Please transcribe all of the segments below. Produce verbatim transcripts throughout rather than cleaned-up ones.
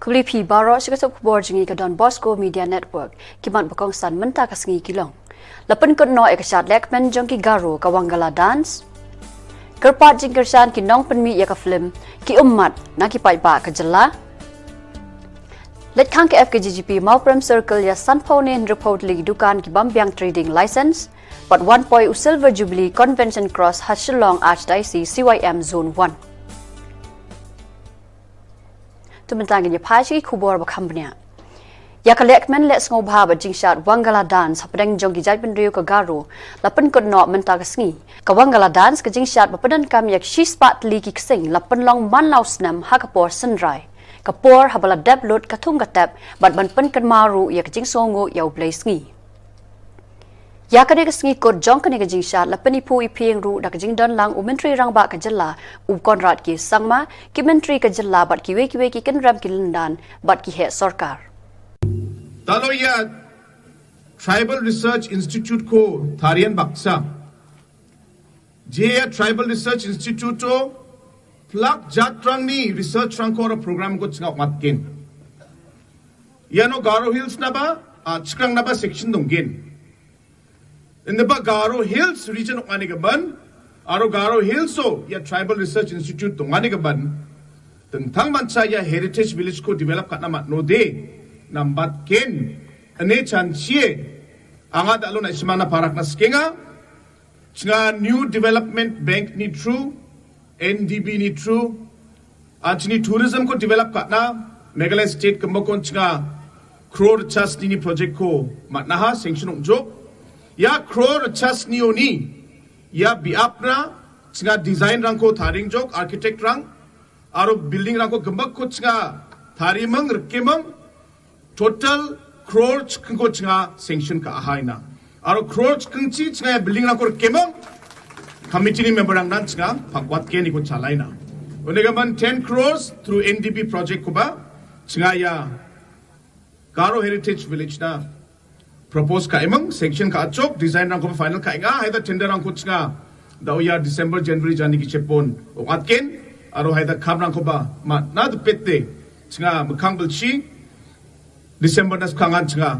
Khublei phi baroh sha ka sop khubor jong ngi ka Don Bosco Media Network. Ki mat ba kongsan mynta ka sngi ki long: La pynkut noh ïa ka shad lehkmen jong ki Garo ka Wangala Dance. Kyrpad jingkyrshan ki nongpynmih ïa ka film ki ummat na ki paidbah ka jylla. Leit khang ka F K J G P Mawprem Circle ïa sanphew ne hynriewphew tylli ki dukan ki bym biang trading license. Bad wan poi u Silver Jubilee Convention Cross ha Shillong Archdiocese C Y M Zone one. To mynta ngin ïa phai sha ki khubor ba kham bniah. Ïa ka lehkmen leh sngewbha bad jingshad Wangala Dance hapdeng jong ki jaitbynriew ka Garo la pynkut noh mynta ka sngi. Ka Wangala Dance ka jingshad ba pyndonkam ïa ki shispah tylli ki ksing la pynlong man la u snem ha ka por synrai, ka por haba la dep lut ka thung ka tep bad ban pynkynmaw ruh ïa ka jingsngewnguh ïa U Blei sngi. Ïa kane ka sngi kut jong kane ka jingshad la pyniphuh iphieng ruh da ka jingdon lang u Myntri Rangbah ka jylla u Conrad K Sangma, ki myntri ka jylla bad kiwei kiwei ki kynrem ki lyndan bad ki heh sorkar. Talo ïa Tribal Research Institute ko Tharien Baksa. Je ïa Tribal Research Institute to plak jat rang ni research rang ko ra program ko chngak mat kin. Ïa no Garo Hills naba, a, chkrang naba section dong kin. Ynda ba Garo Hills region ong ani ka ban, aro Garo Hills so ïa Tribal Research Institute dong ani ka ban. Tengtang ban cha ïa Heritage Village ko develop katna mat no de. Nambat kin. Ane chan chie. Anga da lo na ismana parak na skenga. Chnga New Development Bank ni through, N D B ni through, a chni tourism ko develop katna, Meghalaya State kemba kon chnga crore chas ni ni project ko matnaha sanction ong jok. Ïa crore chas ni oni, ïa biapna, chnga design rang ko tharing jok, architect rang, aro building rang ko kemba ko chnga tharimang, rkemang, total crore chkeng ko chnga sanction ka ahaina. Aro crore chkeng chi chnga ïa building rang ko rkemang. Committee ni member rang nan chnga pakwat ke ni ko chalaina. Onega man ten crores through N D B project ko ba chnga ïa Garo Heritage Village na propose ka imang, sanction ka achok, design rang ko ba final ka inga, haida tender rang ko chnga da u ïa December, January jani ki chepon. O atken, aro haida kam rang ko ba ma na de pette chnga mekang belchi, December nas kangan chnga.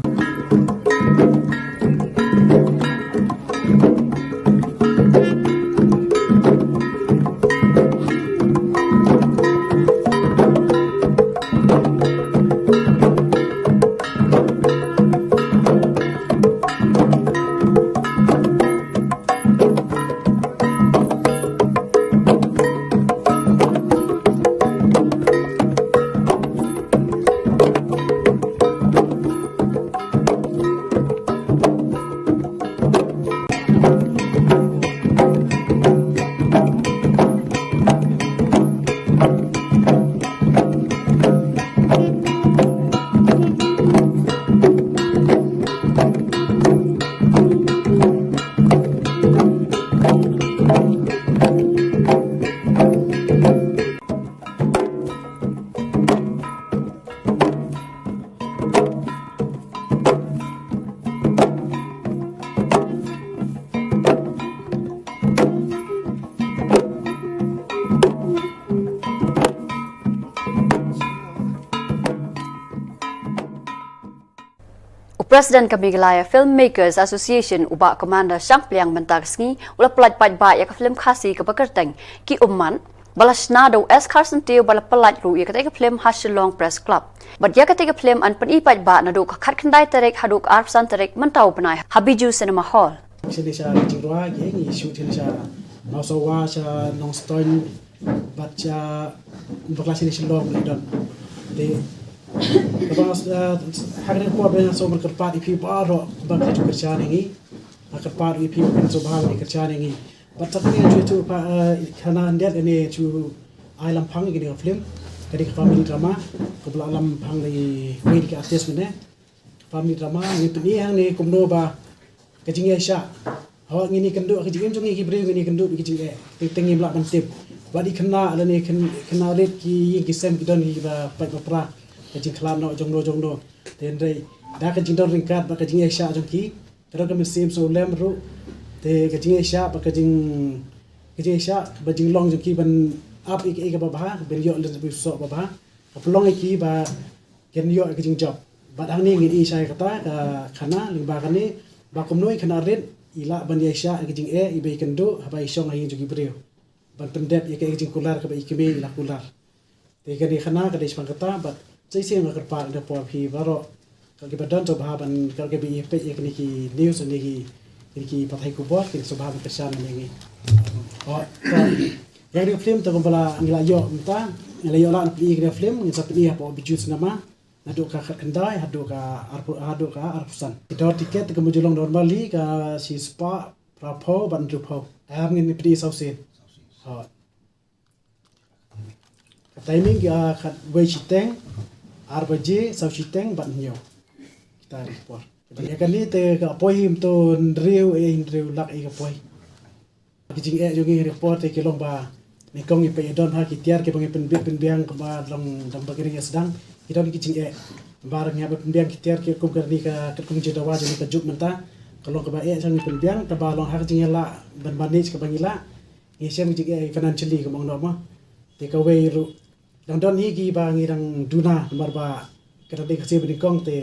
U President ka Meghalaya Filmmakers Association u Bah Commander Shangpliang mynta ka sngi u la pynlait paidbah ïa ka film Khasi kaba kyrteng Ki Ummat, ba la shna da u S Kharsyntiew, ba la pynlait ruh ïa katei ka film ha Shillong Press Club. Bad ïa katei ka film yn pyni paidbah naduh ka khatkhyndai tarik haduh ka arphew san tarik mynta u bnai ha Bijou Cinema Hall. Shane sha Jingrwai ki ngi shoot shane sha Mawsawa, sha Nongstoiñ, bad sha bakla shane Shillong ne don. Te kaba, eh, ha kane ka por ba nga sngewbha kyrpad ïa phi baroh ba phi ju kyrshan ïa ngi. Nga kyrpad ïa phi ba phin sngewbha ban kyrshan ïa ngi. Bad sa kane nga ju ïathuh pat, eh, khana hyndet, kane ju ai lam phang ïa kane ka film. Kane ka family drama kaba la lam phang da kiwei ki artist mynne. Family drama, ngi pyni hangne kumno ba ka jingïaishah. Haba ngin ïakynduh ha ka jingim jong ngi ki briew, ngin ïakynduh ha ka jingeh. Te, te ngim lah ban tip. Bad ki khynnah lane khynnah rit ki ïing ki sem ki don kiba pait ba pra ka jingkhlad noh jongno jongno. Te hynrei da ka jingdon ryngkat bad ka jingïaishah jong ki, ka don ka mynsiem sngewlem ruh. Te ka jingïaishah bad ka jing, ka jingïaishah bad jinglong jong ki ban ap ïa kaei kaba bha, ban ïoh lynti soh ba bha, ka pynlong ïa ki ba kin ïoh ka jingjop. Bad hangne ngin ïohi shai kata ka khana lyngba kane ba kumno i khynnah rit i lah ban ïaishah ka jingeh iba i kynduh haba i shong ha ïing jong ki briew. Ban pyndep ïa ka jingkular kaba i kmie i la kular. Te kane khana ka dei shaphang kata bad sa shisien nga kyrpad ïa phi baroh. Ka kiba don sngewbha ban ka kiba ïa peit ïa kine ki news ne ki kine ki pathai khubor kin sngewbha ban kyrshan ïa ngi. Oh, ïa kane ka film te kumba la ngi la ïoh mynta ngi la ïoh la na phi kane ka film ngin sa phi hapoh Bijou Cinema. Naduh ka khatkhyndai haduh ka arphew haduh ka arphew san. Ki dor tiket te kumba ju long normally ka shispah phraphew bad hynriewphew. Em ngin phi saw sien. Oh. Ka timing ki, ah, khatwei shiteng, ar baje, saw shiteng bad hynñiew. Kita ri por. Ïa kane te ka poi hi mynta hynriew, eh, hynriew lak ïa ka poi. Ki jingeh jong ngi ri por te ki long ba nyngkong ngi peit ïa don ha ki tiar kiba ngi pynbit pynbiang kaba long dang ba ki ring ïa sdang. Ki don ki jingeh. Ba ngi hap pynbiang ki tiar ki kum kane ka katkum jingdawa jong ngi ka juk mynta. Ka long kaba eh sha ngi pynbiang kaba long ha ka jingïalah ban manage kaba ngi lah. Ngi shem jingeh financially ka mong noh mo. Te kawei ruh dang don hi kiba ngi dang duna namar ba ka dang dei ka sien ba nyngkong te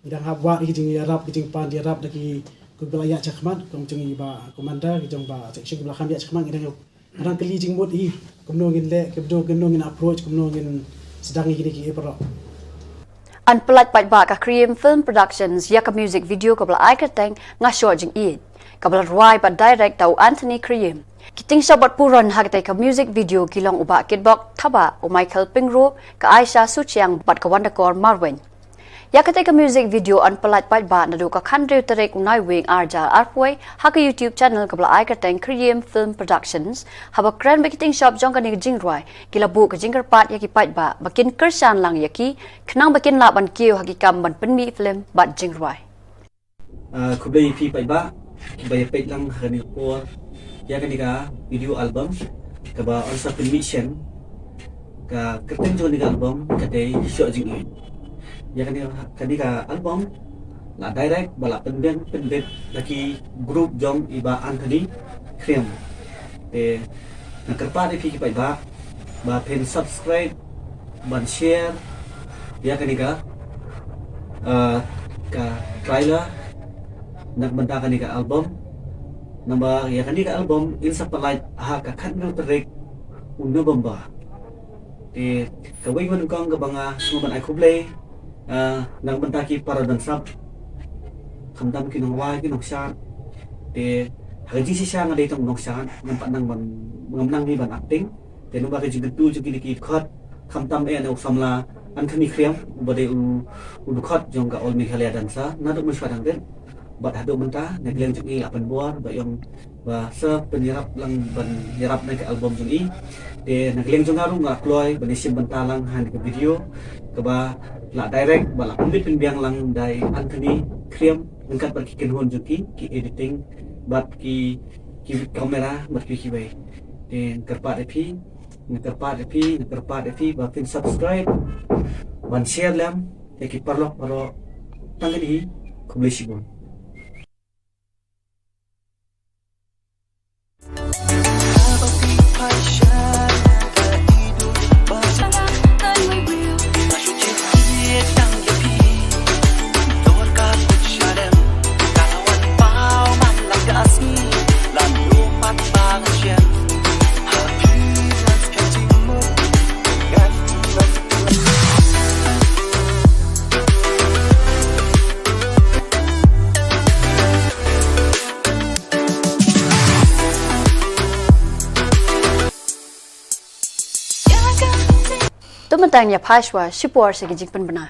ngi dang hap wad ki jingïarap ki jingpan ïarap da ki kiba la ïaid shakhmat kum jong i ba commander ki jong ba section kiba la kham ïaid shakhmat ngi dang ngi dang kylli jingmut hi kumno ngin leh kumno kumno ngin approach kumno ngin sdang ïa kine ki baroh. Yn pyllait paidbah ka Kriem Film Productions ïa ka music video kaba la ai kyrteng Nga Shoh Jingïeid, kaba la rwai bad direct da u Anthony Kriem. Ki tyngshop bad puron ha katei ka music video ki long u Bah Kitbok Thabah, u Michael Pyngrope, ka Aisha Suchiang bad ka Wandakor Marwein. Ïa katei ka music video yn pyllait paidbah naduh ka khathynriew tarik u Naiwieng ar hajar arphew wei ha ka YouTube channel kaba la ai kyrteng Kriem Film Productions. Haba kren bad ki tyngshop jong kane ka jingrwai ki la buh ka jingkyrpad ïa ki paidbah ba kin kyrshan lang ïa ki khnang ba kin lah ban kiew ha ki kam ban pynmih film bad jingrwai. Ah, khublei ïa phi paidbah kiba ïa peit lang ha kane ka por ïa kane ka video album kaba yn sa pynmih shen. Ka kyrteng jong kane ka album ka dei Shoh Jingïeid. Ïa kane, kane ka album la direct bad la pynbiang pynbit da ki group jong i Bah Anthony Kriem. Te nga kyrpad ïa phi ki paidbah ba phin subscribe ban share ïa kane ka, ah, ka trailer na ka bynta kane ka album. Namar ïa kane ka album yn sa pyllait ha ka khathynriew tarik u November. Te kawei ka nyngkong kaba nga sngewbha ban ai khublei, ah, na ka bynta ki para dongsap khamtam ki nongrwai ki nongshad. Te ha ka jingshisha nga dei tang nongshad ngam pat nang ban ngam nang hi ban acting. Te namar ka jingkyntu jong kine ki dkhot khamtam eh na u samla Anthony Kriem uba dei u, u dkhot jong ka All Meghalaya Dancer naduh mynshuwa dang rit bad haduh mynta na ka liang jong i la pynbor ba ïong ba sa pynïarap lang ban ïarap na ka album jong i. Te na ka liang jong nga ruh nga kloi ban ïashim bynta lang ha ka video kaba la direct ba la pynbit pynbiang lang da i Anthony Kriem ryngkat bad ki kynhun jong ki, ki editing bad ki, ki camera bad ki kiwei. Te nga kyrpad ïa phi, nga kyrpad ïa phi, nga kyrpad ïa phi ba phin subscribe ban share lem ïa ki paralok baroh tang kine hi. Khublei shibun. To mynta ngin ïa phai shuwa shipor sha ki jingpynbna.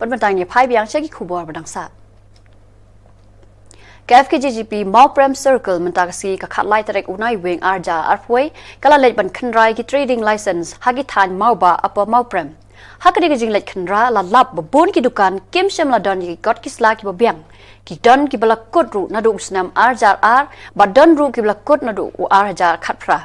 Mynta ngin phai biang sha ki khubor ba dang sah. Ka F K J G P Mawprem Circle mynta ka sngi ka khatlai tarik u Naiwieng arhajar arphew wei ka la leit ban khynra ïa ki trading license ha ki thaiñ Mawbah, Upper Mawprem. Ha kane ka jingleit khynra la lap ba bun ki dukan kim shym la don ïa ki kot ki sla kiba biang. Ki don kiba la kut ruh naduh u snem arhajar ar, bad don ruh kiba la kut naduh u arhajar khatphra.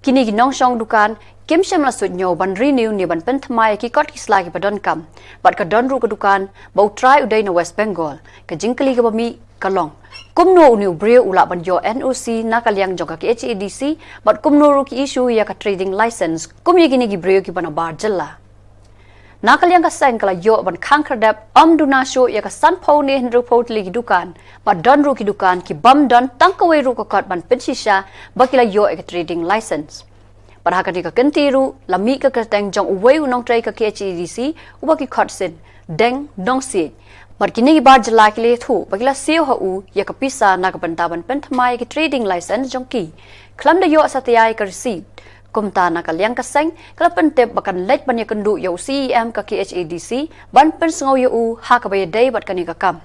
Kine ki nongshong dukan kim shym la suidñiew ban renew ne ban pynthymmai ïa ki kot ki sla kiba donkam. Bad ka don ruh ka dukan ba u trai u dei na West Bengal. Ka jingkylli kaba mih ka long, kumno une u briew u lah ban ïoh N O C na ka liang jong ka K H A D C, bad kumno ruh ki issue ïa ka trading license kum ïa kine ki briew kiba na bar jylla. Na ka liang ka seng ka la ïoh ban khang khyrdep ym duna shuh ïa ka sanphew ne hynriewphew tylli ki dukan, bad don ruh ki dukan ki bym don tang kawei ruh ka kot ban pynshisha ba ki la ïoh ïa ka trading license. Bad ha kane ka kynti ruh la mih ka kyrteng jong uwei u nongtrei ka K H A D C uba ki khot sien Deng Nongsiej. Bad kine ki bar jylla ki la ïathuh ba ki la siew ha u ïa ka pisa na ka bynta ban pynthymmai ïa ki trading license jong ki. Khlem da ïoh satia ïa ka receipt. Kumta na ka liang ka seng ka la pyntip ba kan leit ban ïakynduh ïa u C E M ka K H A D C ban pynsngew ïa u ha kaba ïadei bad kane ka kam.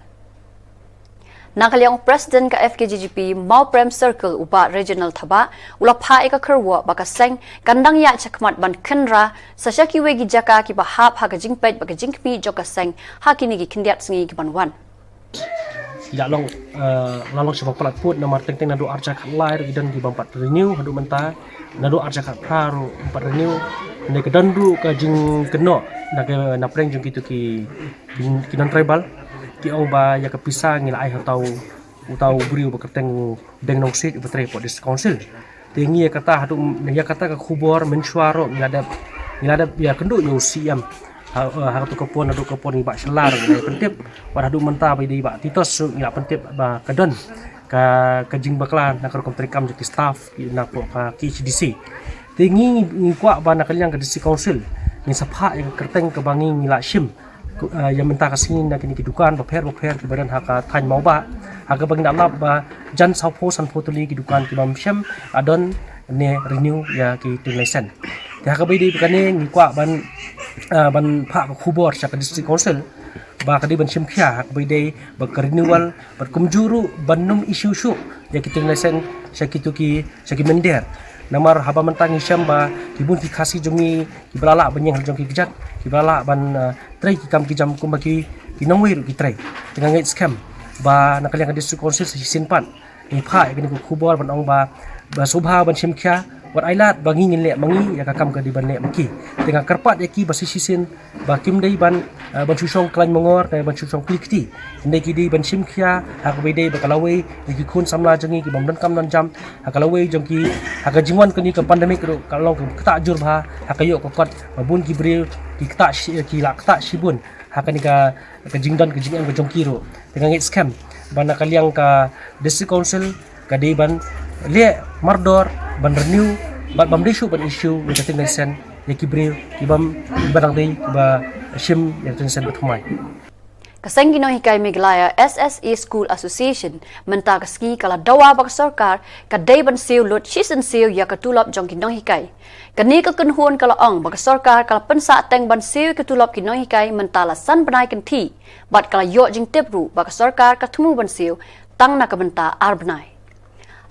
Na ka liang u President ka F K J G P Mawprem Circle u Bah Reginald Thabah u la phah ïa ka kyrwoh ba ka seng kan dang ïaid shakhmat ban khynra sa sha kiwei ki jaka kiba hap ha ka jingpeit bad ka jingkhmih jong ka seng ha kine ki khyndiat sngi ki ban wan. Ïa long, eh, la long shibun palat pud namar teng teng naduh arhajar khatlai ruh ki don ki bym pat renew haduh mynta, naduh arhajar khatphra ruh bym pat renew. Ne ka don ruh ka jingkynnoh na ka, na pdeng jong kitu ki, ki, ki non tribal, ki ong ba ïa ka pisa ngi la ai ha uta u, uta u briew ba kyrteng u Deng Nongsiej uba trei hapoh District Council. Te ngi ïa kata haduh, ïa kata ka khubor mynshuwa ruh ngi la dep, ngi la dep ïakynduh ïa u C E M. Ha, eh, ha kato ka por naduh ka por ngi bah shallar ngi la pyntip. Wat haduh mynta ba i dei i bah Titos ruh ngi la pyntip ba ka don ka, ka jingbakla na ka rukom treikam jong ki staff napoh ka K H A D C. Te ngi, ngi kwah ba na ka liang ka District Council ngin sa phah ïa ka kyrteng kaba ngi, ngi la shim, eh, ïa mynta ka sngi na kine ki dukan bapher bapher kiba don ha ka thaiñ Mawbah, ha kaba ngi la lap ba jan sawphew sanphew tylli ki dukan ki bym shym la don ne renew ïa ki trading license. Te ha kaba ïadei bad kane ngi kwah ban, eh, ban phah ka khubor sha ka District Council ba ka dei ban shim khia ha kaba ïadei bad ka renewal, bad kumjuh ruh ban ym issue shuh ïa ki trading license sha kitu ki, sha ki mynder. Namar haba mynta ngi shem ba ki bun ki Khasi jong ngi kiba la lah ban ïeng ha la jong ki kjat, kiba la lah ban, eh, trei ki kam ki jam kumba ki, ki nongwei ruh ki trei. Te nga ngeit skhem ba na ka liang ka District Council sa shisien pat ngi phah ïa kane ka khubor ban ong ba, ba sngewbha ban shim khia, wat ai lad ba ngi ngin leh ma ngi ïa ka kam ka dei ban leh ma ki. Te nga kyrpad ïa ki ba sa shisien ba kim dei ban, eh, ban shu shong khlaiñ mongor ne ban shu shong kli kti. Hynrei ki dei ban shim khia ha kaba ïadei bad ka lawei ïa ki khun samla jong ngi ki bym donkam donjam, ha ka lawei jong ki, ha ka jingwan kane ka pandemic ruh ka long ka ktah jur bha, ha ka ïoh ka kot ba bun ki briew ki ktah shi-, ki la ktah shibun ha kane ka, ka jingdon ka jingem ka jong ki ruh. Te nga ngeit skhem ba na ka liang ka District Council ka dei ban leh mardor ban renew bad bym dei shuh ban issue ïa ka trading license ïa ki briew ki bym, kiba dang dei kiba shim ïa ka trading license ba thymmai. Ka seng ki nonghikai Meghalaya S S A School Association mynta ka sngi ka la dawa ba ka sorkar ka dei ban siew lut shisien siew ïa ka tulop jong ki nonghikai. Kane ka kynhun ka la ong ba ka sorkar ka la pynsah teng ban siew ïa ka tulop ki nonghikai mynta la san bnai kynthih, bad ka la ïoh jingtip ruh ba ka sorkar ka thmu ban siew tang na ka bynta ar bnai.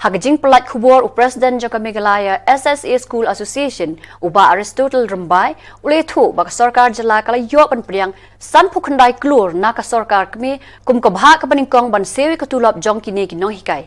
Ha ka jingpyllait khubor u President jong ka Meghalaya S S A School Association u Bah Aristotle Rymbai u la ïathuh ba ka sorkar jylla ka la ïoh ban pdiang sanphew khyndai klur na ka sorkar kmie kum ka bhah kaba nyngkong ban siew ïa ka tulop jong kine ki nonghikai.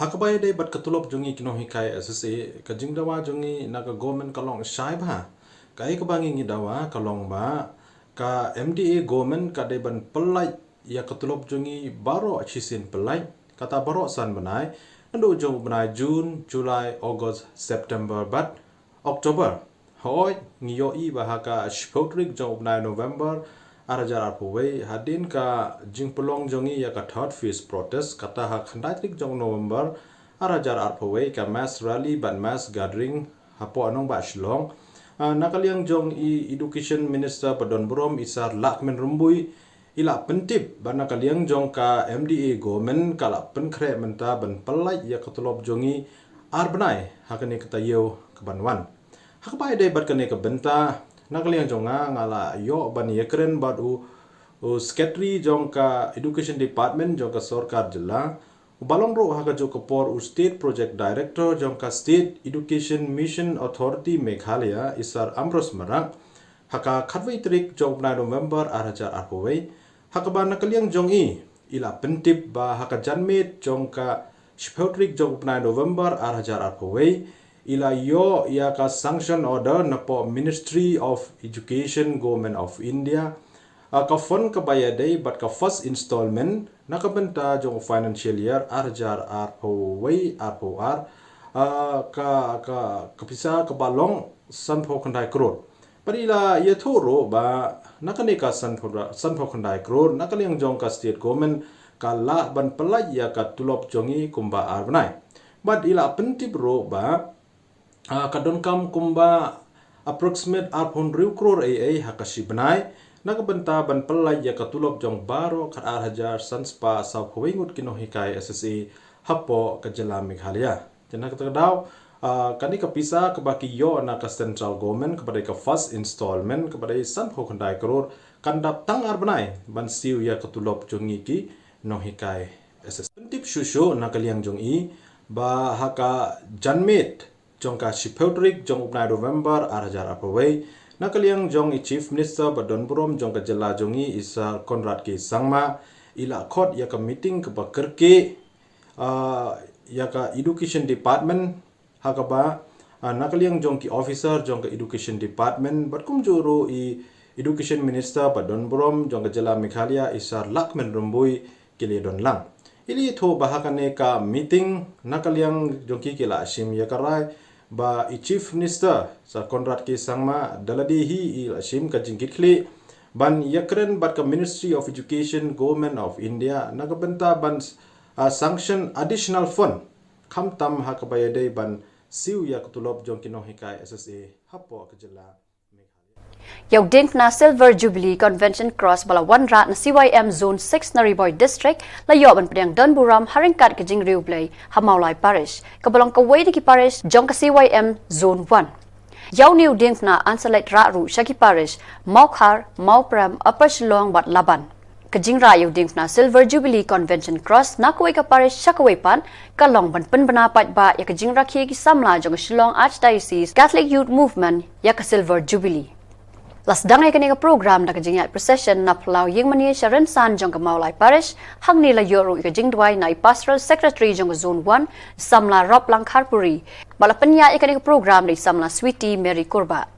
Ha kaba ïadei bad ka tulop jong ngi ki nonghikai S S A, ka jingdawa jong ngi na ka government ka long shai bha. Kaei kaba ngi ngi dawa ka long ba ka M D A government ka dei ban pyllait ïa ka tulop jong ngi baroh shisien pyllait, kata baroh san bnai, naduh jong u bnai June, July, August, September bad October. Hooid, ngi ïohi ba ha ka shiphew tarik jong u bnai November arhajar arphew wei, hadien ka jingpynlong jong ngi ïa ka third phase protest, kata ha khyndai tarik jong November arhajar arphew wei, ka mass rally bad mass gathering hapoh nongbah Shillong. Ah, na ka liang jong i Education Minister ba don burom i Sir Lahkmen Rymbui, i la pyntip ba na ka liang jong ka M D A government ka la pynkhreh mynta ban pyllait ïa ka tulop jong ngi ar bnai ha kane ka taïew ka ban wan. Ha kaba ïadei bad kane ka bynta, Na ka liang jong nga nga la ïoh ban ïakren bad u, u Secretary jong ka Education Department jong ka sorkar jylla, u ba long ruh ha kajuh ka por u State Project Director jong ka State Education Mission Authority Meghalaya, i Sir Ambrose Marak, ha ka khatwei tarik jong u bnai November ar hajar arphew wei, ha kaba na ka liang jong i, i la pyntip ba ha ka janmiet jong ka shiphew tarik jong u bnai November ar hajar arphew wei, i la ïoh ïa ka sanction order napoh Ministry of Education, Government of India, ah, ka fund kaba ïadei bad ka first installment na ka bynta jong u financial year ar hajar arphew wei arphew ar, ah, ka, ka, ka pisa kaba long sanphew khyndai klur. Bad i la ïathuh ruh ba na kane ka sanphew, sanphew khyndai klur na ka liang jong ka state government ka lah ban pyllait ïa ka tulop jong i kumba ar bnai. Bad i la pyntip ruh ba, ah, ka donkam kumba approximate arphew hynriew klur ei ei ha ka shi bnai na ka bynta ban pyllait ïa ka tulop jong baroh khatar hajar san spah sawphew wei ngut ki nonghikai S S A hapoh ka jylla Meghalaya. Te na kata ka daw, ah, kane ka pisa kaba ki ïoh na ka central government kaba dei ka first installment kaba dei sanphew khyndai klur kan dap tang ar bnai ban siew ïa ka tulop jong ngi ki nonghikai S S A. Pyntip shuh shuh na ka liang jong i ba ha ka janmiet jong ka shiphew tarik jong u bnai November ar hajar arphew wei, na ka liang jong i Chief Minister ba don burom jong ka jylla jong i, i Sir Conrad K Sangma, i la khot ïa ka meeting kaba kyrkieh, ah, ïa ka Education Department, ha kaba, ah, na ka liang jong ki officer jong ka Education Department bad kumjuh ruh i Education Minister ba don burom jong ka jylla Meghalaya, i Sir Lahkmen Rymbui, ki la ïadon lang. I la ïathuh ba ha kane ka meeting na ka liang jong ki ki la shim ïa ka rai ba i Chief Minister Sir Conrad K Sangma da lade hi i la shim ka jingkitkhlieh ban ïakren bad ka Ministry of Education, Government of India na ka bynta ban, ah, sanction additional fund khamtam ha kaba ïadei ban siew ïa ka tulop jong ki nonghikai S S A hapoh ka jylla Meghalaya. Ïa u diengphna Silver Jubilee Convention Cross ba la wanrah na C Y M Zone six na Ri Bhoi District la ïoh ban pdiang don burom ha ryngkat ka jingriewblei ha Mawlai Parish, kaba long kawei na ki parish jong ka C Y M Zone one. Ïa une u diengphna yn sa leit rah ruh sha ki parish Mawkhar, Mawprem, Upper Shillong bad Laban. Ka jingrah ïa u diengphna Silver Jubilee Convention Cross na kawei ka parish sha kawei pat ka long ban pynbna paidbah ïa ka jingrakhe ki samla jong ka Shillong Archdiocese Catholic Youth Movement ïa ka Silver Jubilee. La sdang ïa kane ka program da ka jingïaid procession na phyllaw ïingmane sha rynsan jong ka Mawlai Parish, hangne la ïoh ruh ïa ka jingduwai na i Pastoral Secretary jong ka Zone one, samla Rob Langkharpuri. Bad la pynïaid ïa kane ka program da i samla Sweety Mary Kurbah.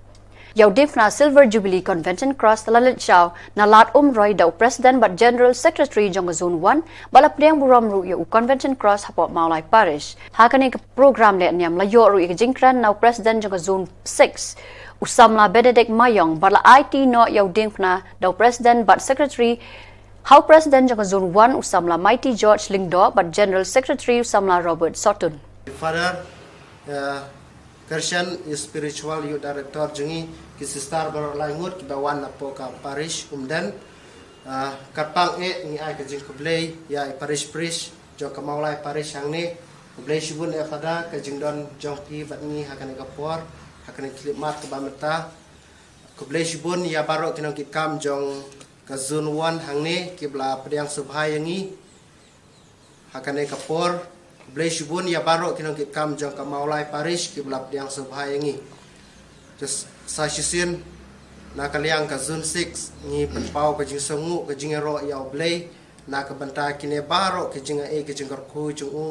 Ïa u diengphna Silver Jubilee Convention Cross la leit shaw na Lad Umroi da u President bad General Secretary jong ka Zone one, bad la pdiang burom ruh ïa u Convention Cross hapoh Mawlai Parish. Ha kane ka program lehniam la ïoh ruh ïa ka jingkren na u President jong ka Zone six, u samla Benedict Mayong, bad la aiti noh ïa u diengphna da u President bad Secretary, ha u President jong ka Zone one u samla Mighty George Lyngdoh bad General Secretary u samla Robert Sotun. Father, uh, Christian Spiritual Youth Director jong ngi, ki sister baroh lai ngut kiba wan napoh ka parish Umden. Ah, kyrpang eh ngi ai ka jingkhublei ïa i parish priest jong ka Mawlai Parish hangne. Khublei shibun eh Father ka jingdon jong phi bad ngi ha kane ka por, ha kane ka khyllipmat kaba mynta. Khublei shibun ïa baroh ki nongkitkam jong ka Zone one hangne kiba la pdiang sngewbha ïa ngi ha kane ka por. Khublei shibun ïa baroh ki nongkitkam jong ka Mawlai Parish kiba la pdiang sngewbha ïa ngi. Te sa shisien na ka liang ka Zone six ngi pynpaw ka jingsngewnguh, ka jingïaroh ïa U Blei na ka bynta kine baroh ki jingai, ki jingkyrkhu jong u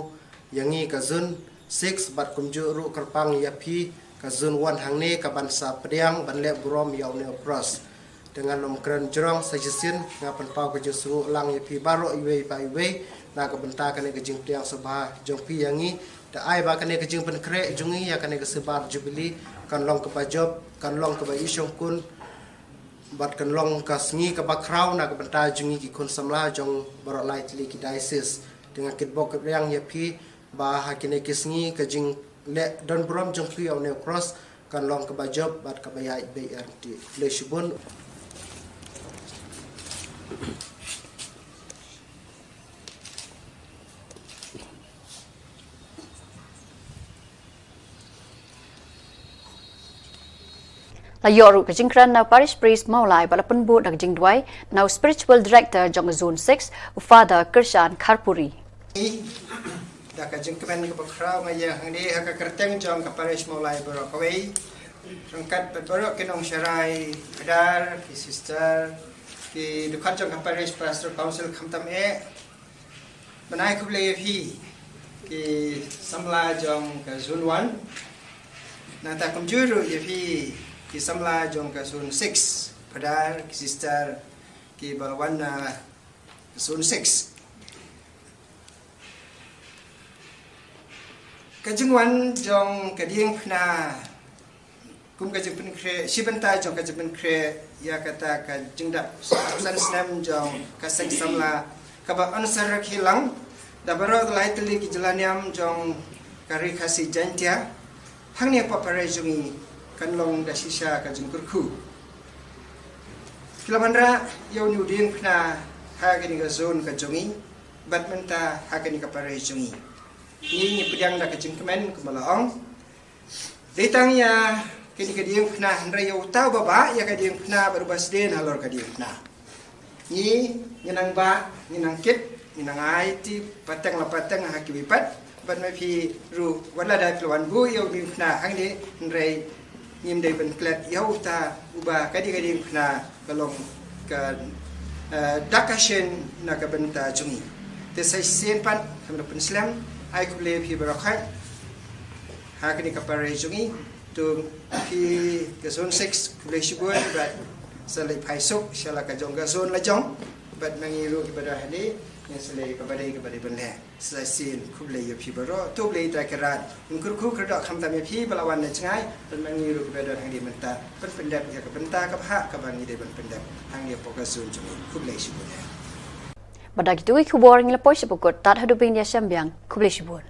ïa ngi ka Zone six bad kumjuh ruh kyrpang ïa phi ka Zone one hangne kaban sa pdiang ban leh burom ïa une u cross. Te ngan ym kren jrong, sa shisien nga pynpaw ka jingsngewnguh lang ïa phi baroh iwei pa iwei na ka bynta kane ka jingpdiang sngewbha jong phi ïa ngi. Te ai ba kane ka jingpynkhreh jong ngi ïa kane ka Silver Jubilee kan long kaba jop, kan long kaba ishongkun bad kan long ka sngi kaba khraw na ka bynta jong ngi ki khun samla jong baroh lai tylli ki diocese. Te nga kitbok kitrwiang ïa phi ba ha kine ki sngi ka jingleh don burom jong phi ïa une u cross kan long kaba jop bad kaba ïaid beit ïa lynti. Khublei shibun. La ïoh ruh ka jingkren na u Parish Priest Mawlai ba la pynbud da ka jingduwai na u Spiritual Director jong ka Zone six, u Father Kyrshan Kharpuri. Da ka jingkmen kaba khraw nga ïa hangne ha ka kyrteng jong ka Parish Mawlai baroh kawei, ryngkat bad baroh ki nongsharai, Phadar, ki sister, ki dkhot jong ka Parish Pastoral Council khamtam eh. Ban ai khublei ïa phi ki samla jong ka Zone one. Nangta kumjuh ruh ïa phi ki samla jong ka Zone six, Phadar, ki sister, ki ba la wan na Zone six. Ka jingwan jong ka diengphna kum ka jingpynkhreh, shi bynta jong ka jingpynkhreh ïa kata ka jingdap san snem jong ka seng samla kaba ansar rakhi lang da baroh lai tylli ki jylla niam jong ka Ri Khasi Jaiñtia. Hangne ha Parish jong ngi kan long da shisha ka jingkyrkhu. Ki la wanrah ïa une u diengphna ha kane ka zone ka jong ngi bad mynta ha kane ka Parish jong ngi. Ngi ngi pdiang da ka jingkmen kumba la ong. Dei tang ïa kane ka diengphna hynrei ïa uta uba bah ïa ka diengphna bad uba sdien halor ka diengphna. Ngi ngi nang bah, ngi nang kit, ngi nang aiti pateng la pateng ha kiwei pat. Bad ma phi ruh wat la da phi la wan buh ïa u diengphna hangne hynrei ngim dei ban klet ïa uta uba ka dei ka diengphna ka long ka, eh, dak ka shin na ka bynta jong ngi. Te sa shisien pat kam da pynslem ai khublei phi baroh khat ha kane ka Parish jong ngi. To phi ka Zone six khublei shibun bad sa leit phai suk sha la ka jong ka zone la jong. Bad ma ngi ruh kiba don hangne ngin sa leit kaba dei kaba dei ban leh. Sa shisien khublei ïa phi baroh. To Blei Trai Kynrad un kyrkhu kyrdoh khamtam ïa phi ba la wan na jngai. Bad ma ngi ruh kiba don hangne mynta ban pyndep ïa ka bynta kaba hap kaba ngi dei ban pyndep hangne hapoh ka zone jong ngi. Khublei shibun. Bad da kitu ki khubor ngi la poi sha ba kut, tad haduh ban ïashem biang, khublei shibun.